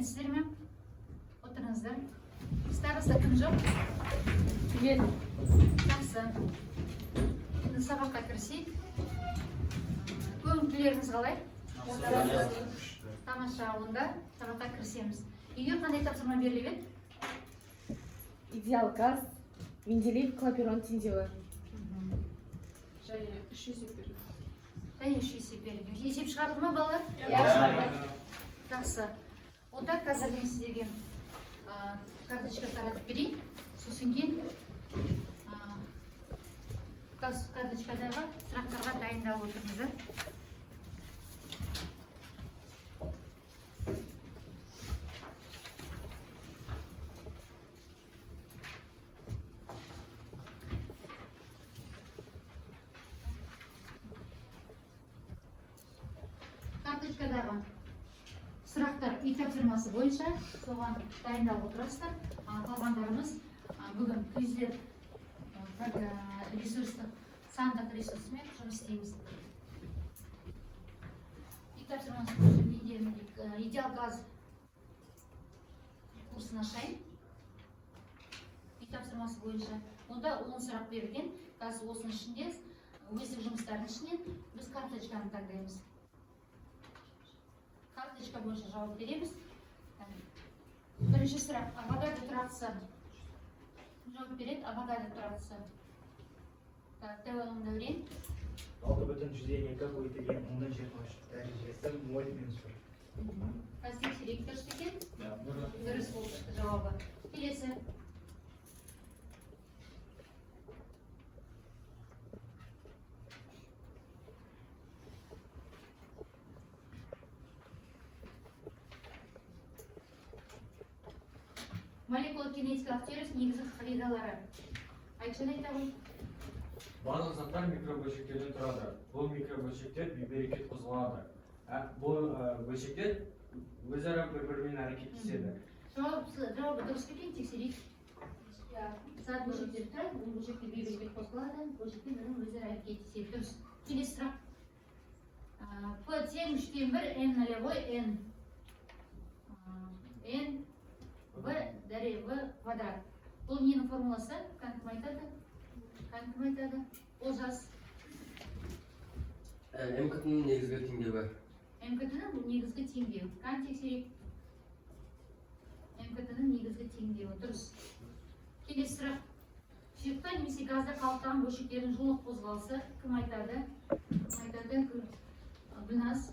Сәлеметсіздер ме? Отырыңыздар. Староста кім жоқ? Түгел. Жақсы. Енді сабаққа кірісейік. Көңіл күйлеріңіз қалай? Тамаша, онда сабаққа кірісеміз. Үйге қандай тапсырма беріліп еді? Идеал газ, Менделеев Клапейрон теңдеуі. Және үш есеп берді. Және үш есеп берілген. Есеп шығарды ма балалар? Иә. Жақсы. Онда қазір мен сіздерге карточка таратып берейін. Сосын кейін карточкадағы сұрақтарға дайындалып отырыңыздар. Карточкадағы сұрақтар үй тапсырмасы бойынша, соған дайындалып отырасыздар. Қалғандарымыз бүгін Quizlet ресурстық, сандық ресурсымен жұмыс істейміз. Үй тапсырмасы бойынша менде идеал газ курсын ашайын. Үй тапсырмасы бойынша онда 10 сұрақ берілген. Қазір осының ішінде, өздік жұмыстардың ішінен біз карточканы таңдаймыз. Карточка бойынша жауап береміз. Бірінші сұрақ. Авогадро тұрақтысы. Кім жауап береді? Авогадро тұрақтысы. Так, Дәурен. 6,2 көбейтілген 10-ның 23 дәрежесі моль минус 1. Қазір тексерейік, дұрыс па екен? Дұрыс болып шықты жауабы. Келесі. Молекула кинетикалық теориясының негізгі қағидалары. Айтжан, айта ғой. Барлық заттар микробөлшектерден тұрады. Бұл микробөлшектер бейберекет қозғалады. Бұл бөлшектер өзара бір-бірімен әрекеттеседі. Жауабы дұрыс па екен, тексерейік. Зат бөлшектер тұрады, бұл бөлшектер бейберекет қозғалады, бөлшектер бірімен өзара әрекеттеседі. Дұрыс. Келесі сұрақ. П тең 1/3 Н нолевой Н. Н В дәре В квадрат. Бұл ненің формуласы? Кән кім айтады? Кән кім айтады? Олжас. МКТ-ның негізгі теңдеуі. МКТ-ның негізгі теңдеуі. Кән тексерейік. МКТ-ның негізгі теңдеуі. Дұрыс. Келесі сұрақ. Сұйықта немесе газда қалыптаған бөлшектердің жылулық қозғалысы. Кім айтады? Кім айтады? Гүлназ.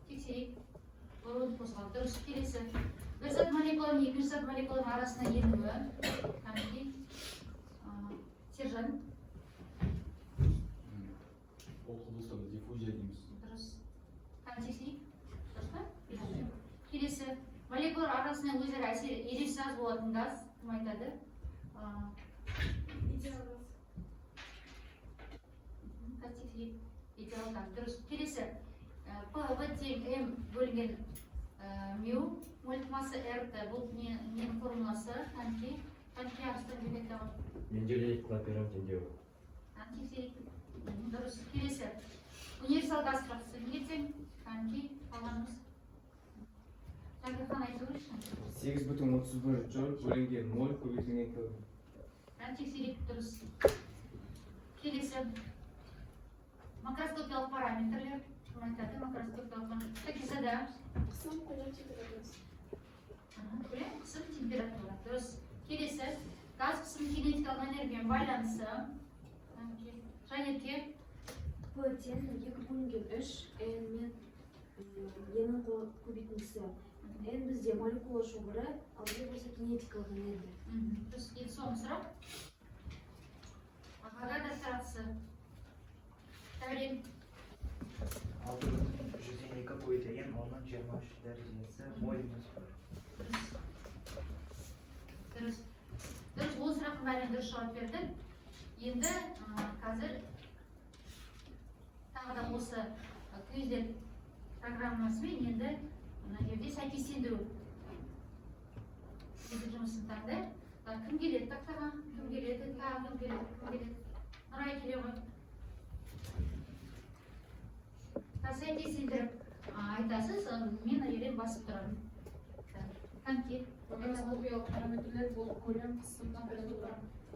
Тексерейік. Ворон қозғалысы. Дұрыс. Келесі. Бір зат молекула мен екінші зат молекуланың арасына енуі. Кәнекей. Сержан. Ол құбылысты біз диффузия дейміз. Дұрыс. Кәне тексерейік. Дұрыс па? Келесі. Молекулалар арасына өзара әсер ерекше аз болатын газ. Кім айтады? Идеал газ. Газ тексерейік. Идеал газ. Дұрыс. Келесі. П, В тең М бөлінген мю моль масса РТ. Бұл ненің формуласы? Кәнекей. Кәнекей Арыстанбек айта ғой. Менделеев Клапейрон теңдеуі. Кәне тексерейік. Дұрыс. Келесі. Универсал газ тұрақтысы неге тең? Кәнекей, қалғанымыз. Жәңгірхан, айтып өтші. 8,31 джоуль бөлінген моль көбейтілген келвин. Кәне тексерейік, дұрыс. Келесі. Макроскопиялық параметрлер. Кім айтады? Макроскопиялық параметр. Такизада. Қысым, көлем, температурасы. Көлем, қысым, температура. Дұрыс. Келесі. Газ қысым кинетикалық энергиямен байланысы. Жанерке. П тең 2 бөлінген 3 Н мен Е-нің көбейтіндісі. Н бізде молекула шоғыры, ал Е болса кинетикалық энергия. Дұрыс. Енді соңғы сұрақ. Авогадро тұрақтысы. Дәурен. 6,2 көбейтілген 10-ның 23 дәрежесі моль минус 1. Дұрыс. Дұрыс. Дұрыс, ол сұрақтың бәріне дұрыс жауап берді. Енді қазір тағы да осы Quizlet программасымен енді мына жерде сәйкестендіру өздік жұмысын таңдайық. Кім келеді тақтаға? Кім келеді? Тағы кім келеді? Кім келеді? Нұрай келе ғой. Сәйкестендіріп, Айтасыз, мен ана жерден басып тұрамын. Коньки. Макроскопиялық параметрлер бұл көлем, қысым, температура.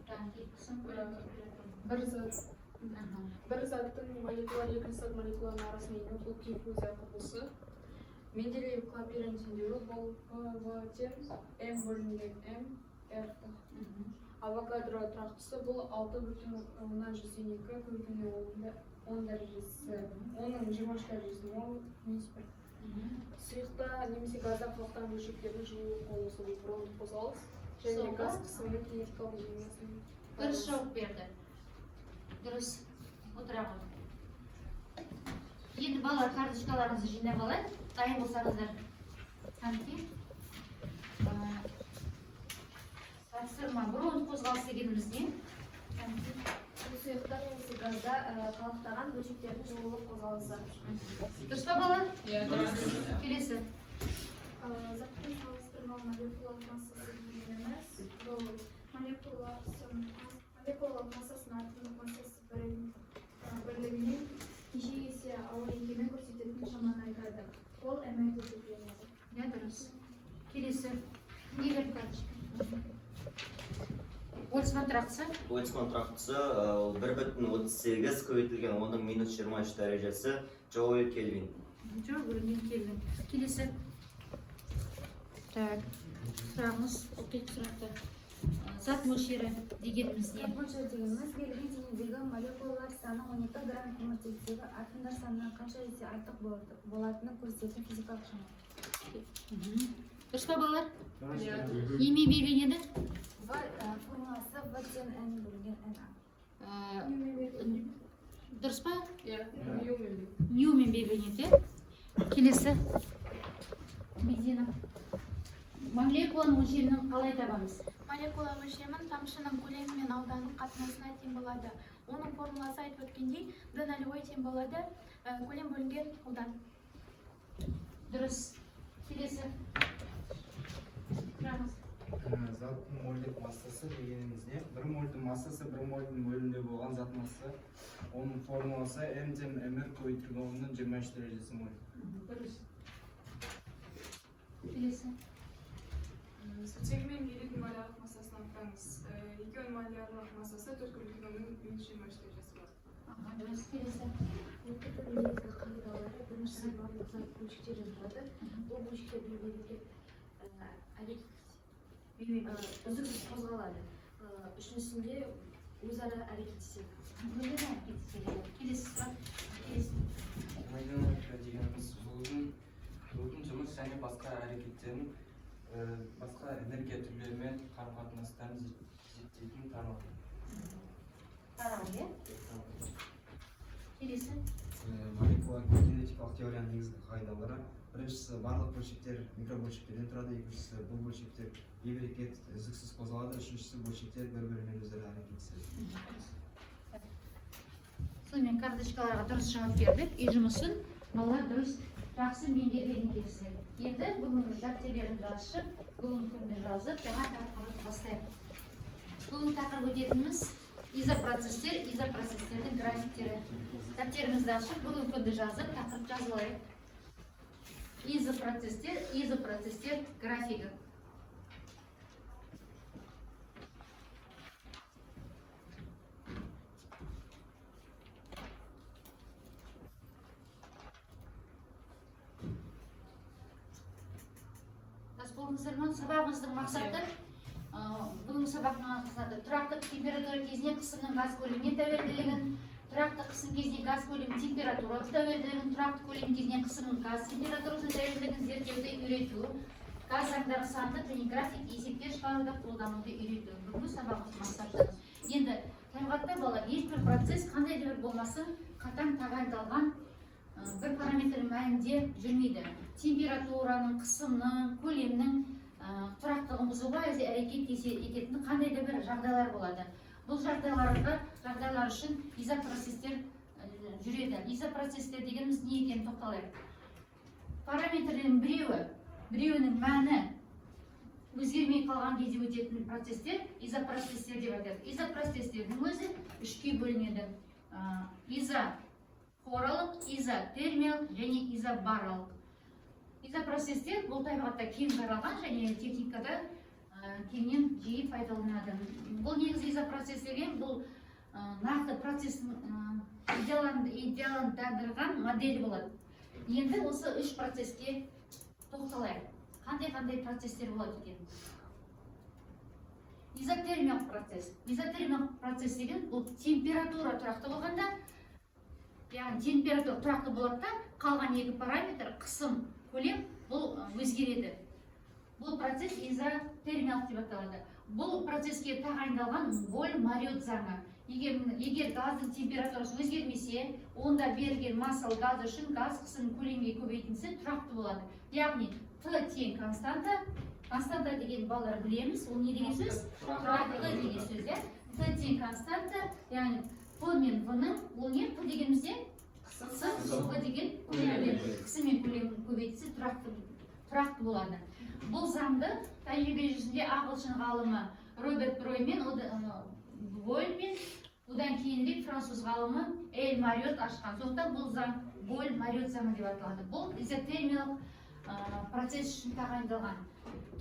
Коньки, қысым, көлем, температура. Бір зат бір заттың молекула екінші зат молекуланың арасында ену бұл диффузия құбылысы. Менделеев Клапейрон теңдеуі бұл П В тең М бөлінген М Р. Авогадро тұрақтысы бұл 6,102 көбейтілген 10 дәрежесі 10-ның 23 дәрежесі мол минус 1. Сұйықта немесе газда қалықтаған бөлшектердің жылу қозғалысы бұл брондық қозғалыс және Соңғы. газ қысымының кинетикалық энергиясының Дұрыс жауап берді. Дұрыс. Отыра ғой. Енді балалар, карточкаларыңызды жинап алайық. Дайын болсаңыздар. Қанеки. Тапсырма. Бронд қозғалыс дегеніміз не? Қанеки. Бұл сұйықта немесе газда қалықтаған бөлшектердің жылулық қозғалысы. Дұрыс па, балалар? Иә, дұрыс. Келесі. Заттың салыстырмалы молекулалық массасы дегеніміз бұл молекулалық массасының атомдық массасы бірлігінен неше есе ауыр екенін көрсететін шаманы айтады. Ол мр деп белгіленеді. Иә, дұрыс. Келесі. Не берді карточка? Больцман тұрақтысы? Больцман тұрақтысы ол 1,38 көбейтілген 10-ның минус 23 дәрежесі джоуль кельвин. Жоқ, бөлінген кельвин. Келесі. Так, сұрағымыз, оқиық сұрақты. Зат мөлшері дегеніміз не? Зат мөлшері дегеніміз берілген денедегі молекулалар саны 12 грамм көміртектегі атомдар санынан қанша есе артық болатынын көрсететін физикалық шама. Дұрыс па, балалар? Иә. Немен белгіленеді? В формуласы В тең Н бөлінген Н А. Дұрыс па? Иә, ньюмен. Ньюмен белгіленеді, иә? Келесі. Медина. Молекуланың өлшемін қалай табамыз? Молекула өлшемін тамшының көлемі мен ауданының қатынасына тең болады. Оның формуласы айтып өткендей, D нолевой тең болады, көлем бөлінген аудан. Дұрыс. Келесі. Сұрағыңыз. Заттың мольдік массасы дегеніміз не? Бір мольдің массасы бір мольдің бөлімінде болған зат массасы. Оның формуласы М тең МР көбейтілген 10-ның 23 дәрежесі моль. Дұрыс. Келесі. Сутегі мен гелийдің молярлық массасын анықтаңыз. Екеуінің молярлық массасы 4 көбейтілген 10-ның минус 23 дәрежесі болады. Аха, дұрыс. Келесі. Методтың негізгі қағидалары: біріншісі, барлық зат бөлшектерден тұрады. Бұл бөлшектер бейберекет үздіксіз қозғалады. Үшіншісінде, өзара әрекеттеседі. Өзара әрекеттеседі. Келесі сұрақ. Келесі. Термодинамика дегеніміз жылудың жұмыс және басқа әрекеттерін, басқа энергия түрлерімен қарым-қатынастарын зерттейтін тарау. Тарау, иә? Келесі. Молекула кинетикалық теорияның негізгі қағидалары: біріншісі, барлық бөлшектер микробөлшектерден тұрады; екіншісі, бұл бөлшектер бейберекет үздіксіз қозғалады; үшіншісі, бөлшектер бір бірімен өзара әрекеттеседі. Сонымен, карточкаларға дұрыс жауап бердік. Үй жұмысын балалар дұрыс, жақсы меңгерген екенсіздер. Енді бүгінгі дәптерлеріңізді ашып, бүгінгі күнді жазып, жаңа тақырып бастайық. Бүгінгі тақырып өтетініміз изопроцесстер, изопроцесстердің графиктері. Дәптерімізді ашып, бүгінгі күнді жазып, тақырып жазып алайық. Изопроцесстер, изопроцесстер графигі. Жас болдыңыздар ма? Сабағымыздың мақсаты, бүгінгі сабақтың мақсаты тұрақты температура кезінде қысымның газ көлеміне тәуелділігін, тұрақты қысым кезінде газ көлемі температурасы тәуелділігін, тұрақты көлем кезінде қысымның газ температурасына тәуелділігін зерттеуді үйрету, газ заңдары сандық және график есептер шығаруда қолдануды үйрету. Бүгінгі сабағымыздың мақсаты. Енді табиғатта, балалар, ешбір процесс қандай да бір болмасын қатаң тағайындалған бір параметр мәнінде жүрмейді. Температураның, қысымның, көлемнің тұрақтылығын бұзуға әрекет ететін қандай да бір жағдайлар болады. Бұл жағдайлар үшін изопроцесстер жүреді. Изопроцесстер дегеніміз не екенін тоқталайық. Параметрлердің біреуінің мәні өзгермей қалған кезде өтетін процесстер изопроцесстер деп айтады. Изопроцесстердің өзі үшке бөлінеді. Изохоралық, изотермиялық және изобаралық. Изопроцесстер бұл табиғатта кең таралған және техникада кеңінен жиі пайдаланады. Бұл негізі изопроцесс деген бұл нақты процестің идеалдандырған модель болады. Енді осы үш процеске тоқталайық. Қандай-қандай процесстер болады екен? Изотермиялық процесс. Изотермиялық процесс деген бұл температура тұрақты болғанда, яғни температура тұрақты болады да, қалған екі параметр қысым, көлем бұл өзгереді. Бұл процесс изотермиялық деп аталады. Бұл процеске тағайындалған Боль-Мариот заңы. Егер газдың температурасы өзгермесе, онда берілген массалы газ үшін газ қысымының көлемге көбейтіндісі тұрақты болады. Яғни Т тең константа. Константа деген балалар білеміз, ол не деген сөз? Тұрақты деген сөз, иә? Т тең константа, яғни П мен В-ның, ол не? П дегеніміз не? Қысым, В деген көлем. Қысым мен көлемнің көбейтіндісі тұрақты болады. Бұл заңды тәжірибе жүзінде ағылшын ғалымы Роберт Броймен, Бойлмен, одан кейінірек француз ғалымы Эль Мариот ашқан. Сондықтан бұл заң Боль-Мариот заңы деп аталады. Бұл изотермиялық процесс үшін тағайындалған.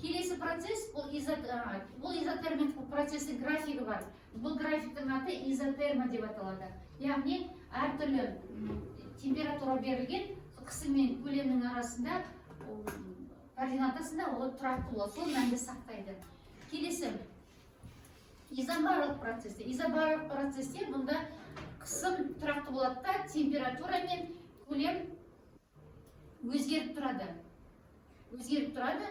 Келесі процесс бұл изотермиялық процестің графигі бар. Бұл графиктің аты изотерма деп аталады. Яғни әртүрлі температура берілген қысым мен көлемнің арасында координатасында ол тұрақты болады, сол мәнді сақтайды. Келесі изобарлық процесте. Изобарлық процесте бұнда қысым тұрақты болады да, температура мен көлем өзгеріп тұрады. Өзгеріп тұрады.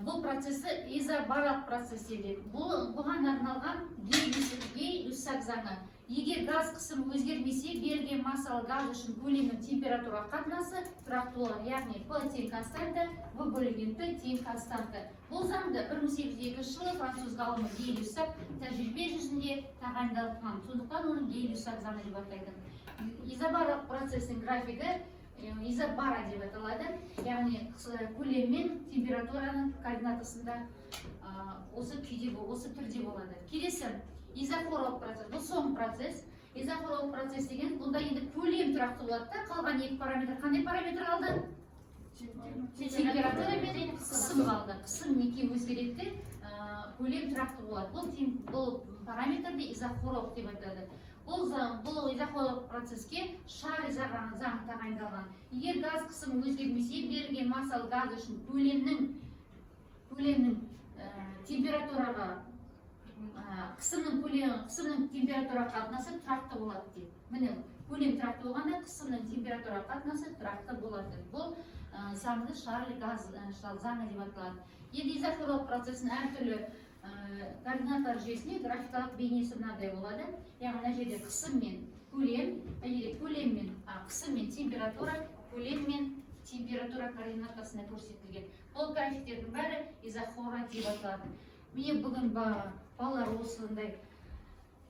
Бұл процесті изобарлық процесс дейді. Бұған арналған Гей-Люссак заңы. Егер газ қысымы өзгермесе, берілген массалы газ үшін көлемнің температура қатынасы тұрақты болады. Яғни П тең константа, В бөлінген Т тең константа. Бұл заңды 1802 жылы француз ғалымы Гей-Люссак тәжірибе жүзінде тағайындалған. Сондықтан оны Гей-Люссак заңы деп атайды. Изобарлық процестің графигі изобара деп аталады. Яғни көлем мен температураның координатасында осы күйде, осы түрде болады. Келесі изохорлық процесс. Бұл соңғы процесс. Изохорлық процесс деген бұнда енді көлем тұрақты болады да, қалған екі параметр қандай параметр қалды? Температура мен қысым қалды. Қысым екеуі өзгереді де, көлем тұрақты болады. Бұл параметрді изохорлық деп атады. Бұл изохорлық процеске Шарль заңы тағайындалған. Егер газ қысымы өзгермесе, берілген массалы газ үшін көлемнің температураға қысымның температура қатынасы тұрақты болады дейді. Міне, көлем тұрақты болғанда қысымның температура қатынасы тұрақты болады. Бұл заңды Шарль заңы деп аталады. Енді изохорлық процесінің әртүрлі координаттар жүйесіне графикалық бейнесі мынадай болады. Яғни мына жерде қысым мен көлем, мына жерде көлем мен қысым мен температура, көлем мен температура координатасына көрсетілген. Бұл графиктердің бәрі изохора деп аталады. Міне бүгін балалар осындай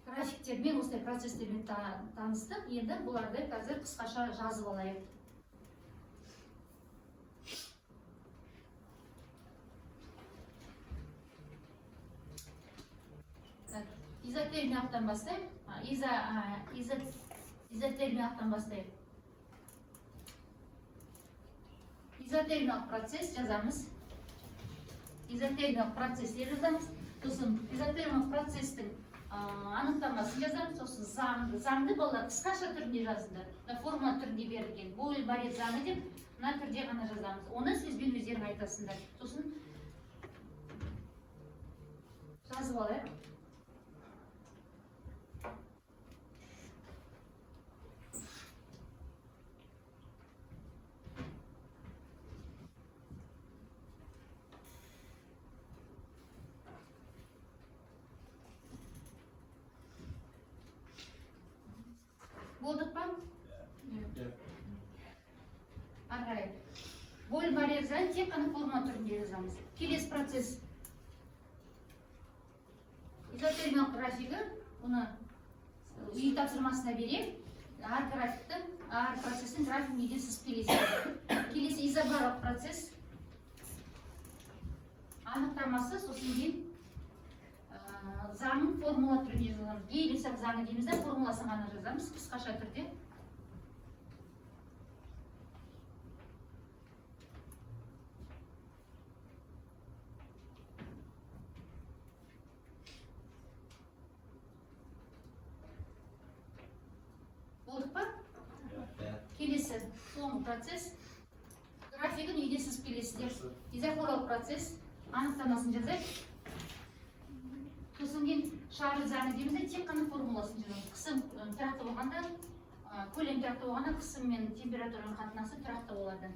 графиктермен, осындай процестермен таныстық. Енді бұларды қазір қысқаша жазып алайық. Изотермиялықтан бастайық. Изотермиялықтан бастайық. Изотермиялық процесс жазамыз. Изотермиялық процесстер жазамыз. Сосын изотермиялық процестің анықтамасын жазамыз. Сосын заңды балалар қысқаша түрінде жазыңдар. Мына формула түрінде берілген. Боль-Мариот заңы деп мына түрде ғана жазамыз. Оны сөзбен өздерің айтасыңдар. Сосын жазып алайық. Болдық па? Ары қарай. Боль-Мариот заңын тек қана формула түрінде жазамыз. Келесі процесс. Изотермиялық графигі, оны үй тапсырмасына беремін. Әр графиктің, әр процестің графигін үйден сызып келесіздер. Келесі изобарлық процесс. Анықтамасы, сосын кейін заңын формула түрінде жазамыз. Гей-Люссак заңы дейміз де, формуласын ғана жазамыз қысқаша түрде. процесс. Графигін үйде сызып келесіздер. Изохорлық процесс анықтамасын жазайық. Сосын кейін Шарль заңы дейміз де, тек қана формуласын жазамыз. Қысым тұрақты болғанда, көлем тұрақты болғанда, қысым мен температураның қатынасы тұрақты болады.